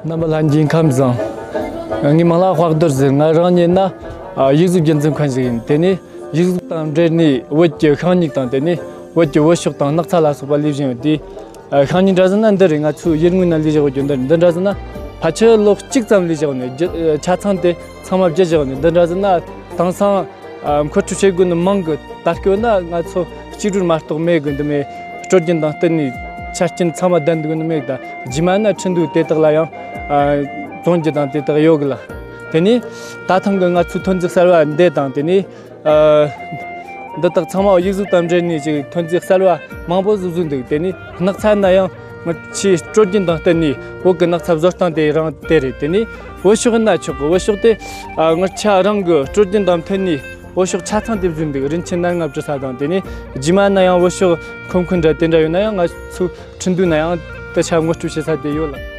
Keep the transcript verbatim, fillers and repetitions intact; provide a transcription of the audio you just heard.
རྣམ་པ་ལྷན་རྒྱས་ཁམས་བཟང་། ངའི་མིང་ལ་དཔལ་རྡོར་ཟེར། ང་རང་ཉིད་ན་ཡིག་གཟུགས་རྒྱུན་འཛིན་མཁན་ཞིག་ཡིན། དེ་ནས་ཡིག་གཟུགས་དང་འབྲེལ་ནས་བོད་ཀྱི་ཤིང་སྨྱུག་དང་། དེ་ནས་བོད་ཀྱི་བོད་ཤོག་དང་སྣག་ཚ་ལ་སོགས་པ་ལས་བཞིན་ཡོད་དེ། ཤིང་སྨྱུག་འདྲ་ཟེར་ན་འདི་རེད། ང་ཚོའི་ཡུལ་དངོས་ན་ལས་བཞག་ཡོད་རྒྱུ་འདི་རེད། འདི་འདྲ་ཟེར་ན་ཕལ་ཆེར་ལོ་གཅིག་ཙམ་ལས་བཞག་ནས་རྒྱུ་ཆ་ཚང་དེ་ཚང་མ་བརྗེ་བཞག་ནས། འདི་འདྲ་ཟེར་ན་དེང་སང་ཨ་མཁོ་སྤྲོད་བྱེད་དགོས་ནི་མང་གི། ད་སྐྱོ་ན་ང་ཚོ་གཅིག་སྒྲིལ་མ་གཏོགས་མེད་གི། འདི་མོ་སྲོལ་རྒྱུན་དང་བསྟུན་ནས་ཆ་རྐྱེན་ཚང་མ་ལྡན་དགོས་ནི་མེད་ད། རྗེས་མ་ན་ཁྲིན་ཏུའུ་དེ་དག་ལ་ཡང་ཨ་བཙོང་རྒྱུ་དང་དེ་དག་ཡོད་གི་ལ། དེ་ནས་ད་ཐེངས་གི་ང་ཚོའི་ཐོན་རྫས་གསར་བ་འདི་དང་། དེ་ནས་ཨ་འདི་དག་ཚང་མ་ཡིག་གཟུགས་དང་འབྲེལ་ནས་ཅིག་ཐོན་རྫས་གསར་བ་མང་པོ་བཟོ་བཟོས་འདུག། དེ་ནས་སྣག་ཚ་ན་ཡང་ང་ཆོའི་སྲོལ་རྒྱུན་དང་བསྟུན་ནས་བོད་ཀྱི་སྣག་ཚ་བཟོ་སྟངས་དེ་རང་དེ་རེད། དེ་ནས་བོད་ཤོག་ན་ཆོག་གི། བོད་ཤོག་དེ་ཨ་ང་ཆོ་རང་གི་སྲོལ་རྒྱུན་དང་མཐུན་ནས་བོད་ཤོག་ཆ་ཚང་དེ་བཟོས་འདུག། རིན་ཆེན་སྣ་ལྔ་བྲི་ས་དང་། དེ་ནས་རྗེས་མ་ན་ཡང་བོད་ཤོག་ཁོམ་ཁུན་འདྲ་དེ་འདྲ་ཡོད་ན་ཡང་ང་ཚོ་ཁྲིན་ཏུའུ་ན་ཡང་དེ་ཆ་ངོ་སྤྲོད་བྱེད་ས་དེ་ཡོད་ལ།